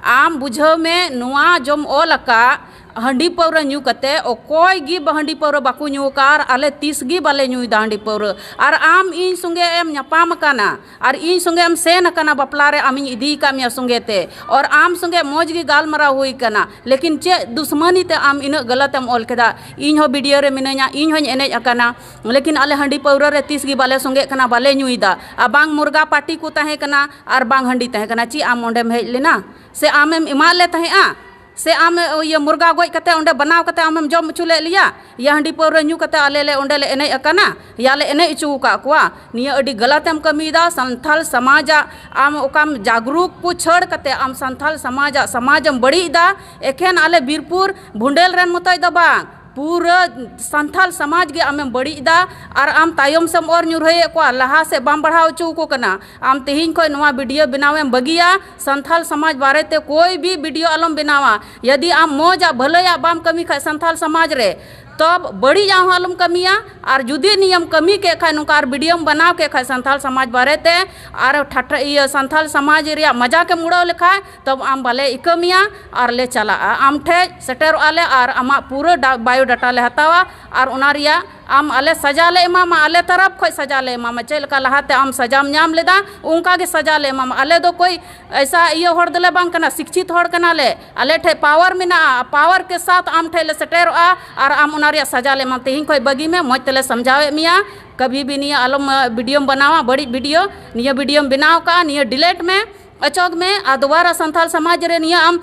ᱟᱢ ᱵᱩᱡᱷᱟᱹᱣ ᱢᱮ, ᱱᱚᱣᱟ ᱡᱚᱢ ᱚᱞ ᱟᱠᱟᱫ ᱦᱟᱺᱰᱤ ᱯᱟᱹᱣᱨᱟᱹ ᱧᱩ ᱠᱟᱛᱮ ᱚᱠᱚᱭ ᱜᱮ ᱵᱟ-, ᱦᱟᱺᱰᱤ ᱯᱟᱹᱣᱨᱟᱹ ᱵᱟᱠᱚ ᱧᱩ ᱟᱠᱟᱫ, ᱟᱨ ᱟᱞᱮ ᱛᱤᱥ ᱜᱮ ᱵᱟᱞᱮ ᱧᱩᱭᱮᱫᱟ ᱦᱟᱺᱰᱤ ᱯᱟᱹᱣᱨᱟᱹ᱾ ᱟᱨ ᱟᱢ ᱤᱧ ᱥᱚᱸᱜᱮ ᱮᱢ ᱧᱟᱯᱟᱢ ᱟᱠᱟᱱᱟ, ᱟᱨ ᱤᱧ ᱥᱚᱸᱜᱮ ᱮᱢ ᱥᱮᱱ ᱟᱠᱟᱱᱟ ᱵᱟᱯᱞᱟ ᱨᱮ, ᱟᱢᱤᱧ ᱤᱫᱤ ᱟᱠᱟᱫ ᱢᱮᱭᱟ ᱥᱚᱸᱜᱮ ᱛᱮ, ᱟᱨ ᱟᱢ ᱥᱚᱸᱜᱮ ᱢᱚᱡᱽ ᱜᱮ ᱜᱟᱞᱢᱟᱨᱟᱣ ᱦᱩᱭ ᱟᱠᱟᱱᱟ, ᱞᱮᱠᱤᱱ ᱪᱮᱫ ᱫᱩᱥᱢᱟᱱᱤ ᱛᱮ ᱟᱢ ᱤᱱᱟᱹᱜ ᱜᱟᱞᱟᱛ ᱮᱢ ᱚᱞ ᱠᱮᱫᱟ? ᱤᱧ ᱦᱚᱸ ᱵᱷᱤᱰᱤᱭᱳ ᱨᱮ ᱢᱤᱱᱟᱹᱧᱟ, ᱤᱧ ᱦᱚᱸᱧ ᱮᱱᱮᱡ ᱟᱠᱟᱱᱟ, ᱞᱮᱠᱤᱱ ᱟᱞᱮ ᱦᱟᱺᱰᱤ ᱯᱟᱹᱣᱨᱟᱹ ᱨᱮ ᱛᱤᱥ ᱜᱮ ᱵᱟᱞᱮ ᱥᱚᱸᱜᱮᱜ ᱠᱟᱱᱟ, ᱵᱟᱞᱮ ᱧᱩᱭᱮᱫᱟ᱾ ᱟᱨ ᱵᱟᱝ ᱢᱩᱨᱜᱟ ᱯᱟᱨᱴᱤ ᱠᱚ ᱛᱟᱦᱮᱸ ᱠᱟᱱᱟ, ᱟᱨ ᱵᱟᱝ ᱦᱟᱺᱰᱤ ᱛᱟᱦᱮᱸ ᱠᱟᱱᱟ᱾ ᱪᱮᱫ ᱟᱢ ᱚᱸᱰᱮᱢ ᱦᱮᱡ ᱞᱮᱱᱟ? ᱥᱮ ᱟᱢᱮᱢ ᱮᱢᱟᱫ ᱞᱮ ᱛᱟᱦᱮᱸᱫᱼᱟ? ᱥᱮ ᱟᱢ, ᱤᱭᱟᱹ, ᱢᱩᱨᱜᱟ ᱜᱚᱡ ᱠᱟᱛᱮ ᱚᱸᱰᱮ ᱵᱮᱱᱟᱣ ᱠᱟᱛᱮ ᱟᱢᱮᱢ ᱡᱚᱢ ᱦᱚᱪᱚ ᱞᱮᱫ ᱞᱮᱭᱟ? ᱭᱟ ᱦᱟᱺᱰᱤ ᱯᱟᱹᱣᱨᱟᱹ ᱧᱩ ᱠᱟᱛᱮ ᱟᱞᱮ ᱞᱮ ᱚᱸᱰᱮ ᱞᱮ ᱮᱱᱮᱡ ᱟᱠᱟᱱᱟ, ᱭᱟ ᱞᱮ ᱮᱱᱮᱡ ᱦᱚᱪᱚ ᱟᱠᱟᱫ ᱠᱚᱣᱟ? ᱱᱤᱭᱟᱹ ᱟᱹᱰᱤ ᱜᱟᱞᱟᱛ ᱮᱢ ᱠᱟᱹᱢᱤᱭᱮᱫᱟ᱾ ᱥᱟᱱᱛᱟᱞ ᱥᱚᱢᱟᱡᱟᱜ ᱟᱢ ᱚᱠᱟᱢ ᱡᱟᱜᱽᱨᱩᱠ ᱠᱚ ᱪᱷᱟᱹᱲ ᱠᱟᱛᱮ ᱟᱢ ᱥᱟᱱᱛᱟᱞ ᱥᱚᱢᱟᱡᱟᱜ, ᱥᱚᱢᱟᱡᱽ ᱮᱢ ᱵᱟᱹᱲᱤᱡ ᱮᱫᱟ᱾ ᱮᱠᱷᱮᱱ ᱟᱞᱮ ᱵᱤᱨᱯᱩᱨ ᱵᱷᱩᱸᱰᱮᱞ ᱨᱮᱱ ᱢᱚᱛᱚᱡ ᱫᱚ ᱵᱟᱝ, ᱯᱩᱨᱟᱹ ᱥᱟᱱᱛᱟᱞ ᱥᱚᱢᱟᱡᱽ ᱜᱮ ᱟᱢᱮᱢ ᱵᱟᱹᱲᱤᱡ ᱮᱫᱟ᱾ ᱟᱨ ᱟᱢ ᱛᱟᱭᱚᱢ ᱥᱮᱢ ᱚᱨ ᱧᱩᱨᱦᱟᱹᱭᱮᱫ ᱠᱚᱣᱟ, ᱞᱟᱦᱟ ᱥᱮᱫ ᱵᱟᱢ ᱵᱟᱲᱦᱟᱣ ᱦᱚᱪᱚ ᱟᱠᱚ ᱠᱟᱱᱟ᱾ ᱟᱢ ᱛᱮᱦᱮᱧ ᱠᱷᱚᱱ ᱱᱚᱣᱟ ᱵᱷᱤᱰᱤᱭᱳ ᱵᱮᱱᱟᱣ ᱮᱢ ᱵᱟᱹᱜᱤᱭᱟ᱾ ᱥᱟᱱᱛᱟᱞ ᱥᱚᱢᱟᱡᱽ ᱵᱟᱨᱮ ᱛᱮ ᱠᱳᱭ ᱵᱷᱤ ᱵᱷᱤᱰᱤᱭᱳ ᱟᱞᱚᱢ ᱵᱮᱱᱟᱣᱟ᱾ ᱡᱩᱫᱤ ᱟᱢ ᱢᱚᱡᱽ ᱟᱜ ᱵᱷᱟᱹᱞᱟᱹᱭᱟᱜ ᱵᱟᱢ ᱠᱟᱹᱢᱤ ᱠᱷᱟᱡ ᱥᱟᱱᱛᱟᱞ ᱥᱚᱢᱟᱡᱽ ᱨᱮ, ᱛᱚ ᱵᱟᱹᱲᱤᱡ ᱟᱜ ᱦᱚᱸ ᱟᱞᱚᱢ ᱠᱟᱹᱢᱤᱭᱟ᱾ ᱟᱨ ᱡᱩᱫᱤ ᱱᱤᱭᱟᱹᱢ ᱠᱟᱹᱢᱤ ᱠᱮᱫ ᱠᱷᱟᱡ, ᱱᱚᱝᱠᱟ ᱟᱨ ᱵᱷᱤᱰᱤᱭᱳᱢ ᱵᱮᱱᱟᱣ ᱠᱮᱫ ᱠᱷᱟᱡ ᱥᱟᱱᱛᱟᱞ ᱥᱚᱢᱟᱡᱽ ᱵᱟᱨᱮ ᱛᱮ, ᱟᱨ ᱴᱷᱟᱴᱟ, ᱤᱭᱟᱹ, ᱥᱟᱱᱛᱟᱞ ᱥᱚᱢᱟᱡᱽ ᱨᱮᱭᱟᱜ ᱢᱟᱡᱟᱠ ᱮᱢ ᱩᱲᱟᱹᱣ ᱞᱮᱠᱷᱟᱡ, ᱛᱚᱵ ᱟᱢ ᱵᱟᱞᱮ ᱤᱠᱟᱹ ᱢᱮᱭᱟ᱾ ᱟᱨ ᱞᱮ ᱪᱟᱞᱟᱜᱼᱟ, ᱟᱢ ᱴᱷᱮᱡ ᱥᱮᱴᱮᱨᱚᱜᱼᱟ ᱞᱮ ᱟᱨ ᱟᱢᱟᱜ ᱯᱩᱨᱟᱹ ᱰᱟ-, ᱵᱟᱭᱳᱰᱟᱴᱟ ᱞᱮ ᱦᱟᱛᱟᱣᱟ᱾ ᱟᱨ ᱚᱱᱟ ᱨᱮᱭᱟᱜ ᱟᱢ ᱟᱞᱮ ᱥᱟᱡᱟ ᱞᱮ ᱮᱢᱟᱢᱟ, ᱟᱞᱮ ᱛᱚᱨᱚᱯ ᱠᱷᱚᱡ ᱥᱟᱡᱟ ᱞᱮ ᱮᱢᱟᱢᱟ᱾ ᱪᱮᱫ ᱞᱮᱠᱟ ᱞᱟᱦᱟᱛᱮ ᱟᱢ ᱥᱟᱡᱟᱢ ᱧᱟᱢ ᱞᱮᱫᱟ, ᱚᱱᱠᱟ ᱜᱮ ᱥᱟᱡᱟ ᱞᱮ ᱮᱢᱟᱢᱟ᱾ ᱟᱞᱮ ᱫᱚ ᱠᱳᱭ ᱮᱭᱥᱟ ᱤᱭᱟᱹ ᱦᱚᱲ ᱫᱚᱞᱮ ᱵᱟᱝ ᱠᱟᱱᱟ, ᱥᱤᱠᱪᱷᱤᱛ ᱦᱚᱲ ᱠᱟᱱᱟᱞᱮ᱾ ᱟᱞᱮ ᱴᱷᱮᱡ ᱯᱟᱣᱟᱨ ᱢᱮᱱᱟᱜᱼᱟ, ᱯᱟᱣᱟᱨ ᱠᱮ ᱥᱟᱛᱷ ᱟᱢ ᱴᱷᱮᱡ ᱞᱮ ᱥᱮᱴᱮᱨᱚᱜᱼᱟ ᱟᱨ ᱟᱢ ᱚᱱᱟ ᱨᱮᱭᱟᱜ ᱥᱟᱡᱟ ᱞᱮ ᱮᱢᱟᱢ᱾ ᱛᱮᱦᱮᱧ ᱠᱷᱚᱡ ᱵᱟᱹᱜᱤ ᱢᱮ, ᱢᱚᱡᱽ ᱛᱮᱞᱮ ᱥᱟᱢᱡᱷᱟᱣᱮᱫ ᱢᱮᱭᱟ᱾ ᱠᱟᱵᱷᱤ ᱵᱷᱤ ᱱᱤᱭᱟᱹ ᱟᱞᱚᱢ, ᱟ, ᱵᱷᱤᱰᱤᱭᱳᱢ ᱵᱮᱱᱟᱣᱟ, ᱵᱟᱹᱲᱤᱡ ᱵᱷᱤᱰᱤᱭᱳ᱾ ᱱᱤᱭᱟᱹ ᱵᱷᱤᱰᱤᱭᱳᱢ ᱵᱮᱱᱟᱣ ᱠᱟᱜᱼᱟ, ᱱᱤᱭᱟᱹ ᱰᱤᱞᱮᱴ ᱢᱮ, ᱚᱪᱚᱜᱽ ᱢᱮ᱾ ᱟᱨ ᱫᱩᱵᱟᱨᱟ ᱥᱟᱱᱛᱟᱞ ᱥᱚᱢᱟᱡᱽ ᱨᱮ ᱱᱤᱭᱟᱹ ᱟᱢ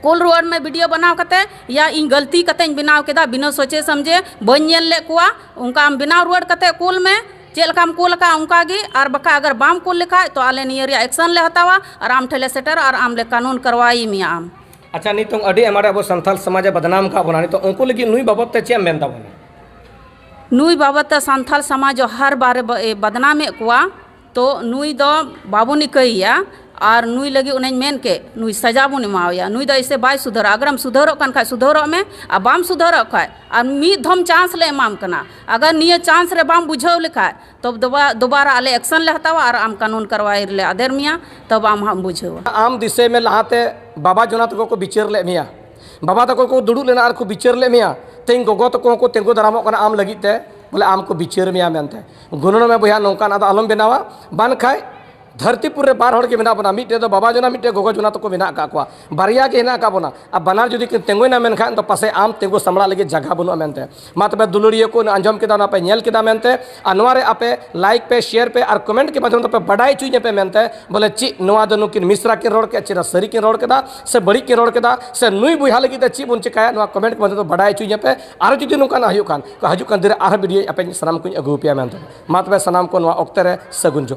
ᱠᱩᱞ ᱨᱩᱣᱟᱹᱲ ᱢᱮ ᱵᱷᱤᱰᱤᱭᱳ ᱵᱮᱱᱟᱣ ᱠᱟᱛᱮ, ᱭᱟ ᱤᱧ ᱜᱟᱹᱞᱛᱤ ᱠᱟᱛᱮᱧ ᱵᱮᱱᱟᱣ ᱠᱮᱫᱟ, ᱵᱤᱱᱟᱹ ᱥᱚᱪᱮ ᱥᱚᱢᱡᱷᱮ ᱵᱟᱹᱧ ᱧᱮᱞ ᱞᱮᱫ ᱠᱚᱣᱟ, ᱚᱱᱠᱟ ᱟᱢ ᱵᱮᱱᱟᱣ ᱨᱩᱣᱟᱹᱲ ᱠᱟᱛᱮ ᱠᱩᱞ ᱢᱮ᱾ ᱪᱮᱫ ᱞᱮᱠᱟᱢ ᱠᱩᱞ ᱟᱠᱟᱫ ᱚᱱᱠᱟ ᱜᱮ, ᱟᱨ ᱵᱟᱠᱷᱟᱡ ᱟᱜᱟᱨ ᱵᱟᱢ ᱠᱩᱞ ᱞᱮᱠᱷᱟᱡ ᱛᱚ ᱟᱞᱮ ᱱᱤᱭᱟᱹ ᱨᱮᱭᱟᱜ ᱮᱠᱥᱚᱱ ᱞᱮ ᱦᱟᱛᱟᱣᱟ ᱟᱨ ᱟᱢ ᱴᱷᱮᱱ ᱞᱮ ᱥᱮᱴᱮᱨᱟ ᱟᱨ ᱟᱢ ᱞᱮ ᱠᱟᱹᱱᱩᱱ ᱠᱟᱨᱣᱟᱭᱤ ᱢᱮᱭᱟ ᱟᱢ᱾ ᱟᱪᱪᱷᱟ, ᱱᱤᱛᱚᱝ ᱟᱹᱰᱤ ᱟᱭᱢᱟ ᱨᱮ ᱟᱵᱚ ᱥᱟᱱᱛᱟᱞ ᱥᱚᱢᱟᱡᱽ ᱮ ᱵᱟᱫᱱᱟᱢ ᱟᱠᱟᱫ ᱵᱚᱱᱟ, ᱱᱤᱛᱚᱝ ᱩᱱᱠᱩ ᱞᱟᱹᱜᱤᱫ ᱱᱩᱭ ᱵᱟᱵᱚᱫ ᱛᱮ ᱪᱮᱫ ᱮᱢ ᱢᱮᱱ ᱛᱟᱵᱚᱱᱟ? ᱱᱩᱭ ᱵᱟᱵᱚᱫ ᱛᱮ ᱥᱟᱱᱛᱟᱞ ᱥᱚᱢᱟᱡᱽ ᱦᱟᱨ ᱵᱟᱨᱮ ᱵᱟ-, ᱮ ᱵᱟᱫᱱᱟᱢᱮᱫ ᱠᱚᱣᱟ, ᱛᱚ ᱱᱩᱭ ᱫᱚ ᱵᱟᱵᱚᱱ ᱤᱠᱟᱹᱭᱮᱭᱟ᱾ ᱟᱨ ᱱᱩᱭ ᱞᱟᱹᱜᱤᱫ ᱚᱱᱮᱧ ᱢᱮᱱ ᱠᱮᱫ, ᱱᱩᱭ ᱥᱟᱡᱟ ᱵᱚᱱ ᱮᱢᱟᱣᱟᱭᱟ᱾ ᱱᱩᱭ ᱫᱚ ᱮᱭᱥᱮ ᱵᱟᱭ ᱥᱩᱫᱷᱟᱹᱨᱟ᱾ ᱟᱜᱟᱨᱮᱢ ᱥᱩᱫᱷᱟᱹᱨᱚᱜ ᱠᱟᱱ ᱠᱷᱟᱡ ᱥᱩᱫᱷᱟᱹᱨᱚᱜ ᱢᱮ, ᱟᱨ ᱵᱟᱢ ᱥᱩᱫᱷᱟᱹᱨᱚᱜ ᱠᱷᱟᱡ ᱟᱨ ᱢᱤᱫ ᱫᱷᱚᱢ ᱪᱟᱱᱥ ᱞᱮ ᱮᱢᱟᱢ ᱠᱟᱱᱟ᱾ ᱟᱜᱟᱨ ᱱᱤᱭᱟᱹ ᱪᱟᱱᱥ ᱨᱮ ᱵᱟᱢ ᱵᱩᱡᱷᱟᱹᱣ ᱞᱮᱠᱷᱟᱡ, ᱛᱚᱵ ᱫᱚᱵᱟ-, ᱫᱚᱵᱟᱨᱟ ᱟᱞᱮ ᱮᱠᱥᱚᱱ ᱞᱮ ᱦᱟᱛᱟᱣᱟ ᱟᱨ ᱟᱢ ᱠᱟᱹᱱᱩᱱ ᱠᱟᱨᱣᱟᱭ ᱨᱮᱞᱮ ᱟᱫᱮᱨ ᱢᱮᱭᱟ, ᱛᱚᱵ ᱟᱢ ᱦᱟᱸᱜ ᱮᱢ ᱵᱩᱡᱷᱟᱹᱣᱟ᱾ ᱟᱢ ᱫᱤᱥᱟᱹᱭ ᱢᱮ, ᱞᱟᱦᱟᱛᱮ ᱵᱟᱵᱟ ᱡᱚᱱᱟ ᱛᱟᱠᱚ ᱠᱚ ᱵᱤᱪᱟᱹᱨ ᱞᱮᱫ ᱢᱮᱭᱟ, ᱵᱟᱵᱟ ᱛᱟᱠᱚ ᱠᱚ ᱫᱩᱲᱩᱵ ᱞᱮᱱᱟ ᱟᱨ ᱠᱚ ᱵᱤᱪᱟᱹᱨ ᱞᱮᱫ ᱢᱮᱭᱟ, ᱛᱮᱦᱮᱧ ᱜᱚᱜᱚ ᱛᱟᱠᱚ ᱦᱚᱸᱠᱚ ᱛᱤᱸᱜᱩ ᱫᱟᱨᱟᱢᱚᱜ ᱠᱟᱱᱟ ᱟᱢ ᱞᱟᱹᱜᱤᱫ ᱛᱮ, ᱵᱚᱞᱮ ᱟᱢ ᱠᱚ ᱵᱤᱪᱟᱹᱨ ᱢᱮᱭᱟ ᱢᱮᱱᱛᱮ᱾ ᱜᱩᱱᱟᱹᱱᱚᱜ ᱢᱮ ᱵᱚᱭᱦᱟ, ᱱᱚᱝᱠᱟᱱᱟᱜ ᱫᱚ ᱟᱞᱚᱢ ᱵᱮᱱᱟᱣᱟ, ᱵᱟᱝᱠᱷᱟᱡ ᱫᱷᱟᱹᱨᱛᱤᱯᱩᱨ ᱨᱮ ᱵᱟᱨ ᱦᱚᱲ ᱜᱮ ᱢᱮᱱᱟᱜ ᱵᱚᱱᱟ, ᱢᱤᱫᱴᱮᱡ ᱫᱚ ᱵᱟᱵᱟ ᱡᱚᱱᱟ, ᱢᱤᱫᱴᱮᱡ ᱜᱚᱜᱚ ᱡᱚᱱᱟ ᱛᱟᱠᱚ ᱢᱮᱱᱟᱜ ᱟᱠᱟᱫ ᱠᱚᱣᱟ, ᱵᱟᱨᱭᱟ ᱜᱮ ᱦᱮᱱᱟᱜ ᱟᱠᱟᱫ ᱵᱚᱱᱟ᱾ ᱟᱨ ᱵᱟᱱᱟᱨ ᱡᱩᱫᱤ ᱠᱤᱱ ᱛᱤᱸᱜᱩᱭᱮᱱᱟ ᱢᱮᱱᱠᱷᱟᱱ ᱫᱚ ᱯᱟᱥᱮᱡ ᱟᱢ ᱛᱤᱸᱜᱩ ᱥᱟᱢᱵᱲᱟᱜ ᱞᱟᱹᱜᱤᱫ ᱡᱟᱭᱜᱟ ᱵᱟᱹᱱᱩᱜᱼᱟ ᱢᱮᱱᱛᱮ᱾ ᱢᱟ ᱛᱚᱵᱮ ᱫᱩᱞᱟᱹᱲᱤᱭᱟᱹ ᱠᱚ, ᱟᱸᱡᱚᱢ ᱠᱮᱫᱟ, ᱚᱱᱟ ᱯᱮ ᱧᱮᱞ ᱠᱮᱫᱟ ᱢᱮᱱᱛᱮ, ᱟᱨ ᱱᱚᱣᱟ ᱨᱮ ᱟᱯᱮ ᱞᱟᱭᱤᱠ ᱯᱮ, ᱥᱮᱭᱟᱨ ᱯᱮ ᱟᱨ ᱠᱚᱢᱮᱱᱴ ᱠᱮ ᱢᱟᱫᱽᱫᱷᱚᱢ ᱛᱮ ᱯᱮ ᱵᱟᱰᱟᱭ ᱦᱚᱪᱚᱧᱟ ᱯᱮ ᱢᱮᱱᱛᱮ, ᱵᱚᱞᱮ ᱪᱮᱫ ᱱᱚᱣᱟ ᱫᱚ ᱱᱩᱠᱤᱱ ᱢᱤᱥᱨᱟ ᱠᱤᱱ ᱨᱚᱲ ᱠᱮᱫᱟ, ᱪᱮᱫ ᱥᱟᱹᱨᱤ ᱠᱤᱱ ᱨᱚᱲ ᱠᱮᱫᱟ ᱥᱮ ᱵᱟᱹᱲᱤᱡ ᱠᱤᱱ ᱨᱚᱲ ᱠᱮᱫᱟ, ᱥᱮ ᱱᱩᱭ ᱵᱚᱭᱦᱟ ᱞᱟᱹᱜᱤᱫ ᱛᱮ ᱪᱮᱫ ᱵᱚᱱ ᱪᱮᱠᱟᱭᱟ, ᱱᱚᱣᱟ ᱠᱚᱢᱮᱱᱴ ᱠᱮ ᱢᱟᱫᱽᱫᱷᱚᱢ ᱛᱮ ᱵᱟᱰᱟᱭ ᱦᱚᱪᱚᱧᱟ ᱯᱮ᱾ ᱟᱨᱚ ᱡᱩᱫᱤ ᱱᱚᱝᱠᱟᱱᱟᱜ ᱦᱩᱭᱩᱜ ᱠᱷᱟᱱ, ᱦᱤᱡᱩᱜ ᱠᱟᱱ ᱫᱤᱱ ᱨᱮ ᱟᱨᱦᱚᱸ ᱵᱷᱤᱰᱤᱭᱳ ᱟᱯᱮ ᱥᱟᱱᱟᱢ ᱠᱚᱧ ᱟᱹᱜᱩ ᱟᱯᱮᱭᱟ ᱢᱮᱱᱛᱮ᱾ ᱢᱟ ᱛᱚᱵᱮ ᱥᱟᱱᱟᱢ ᱠᱚ ᱱᱚᱣᱟ ᱚᱠᱛᱮ ᱨᱮ ᱥᱟᱹᱜᱩᱱ ᱡᱚᱦᱟᱨ᱾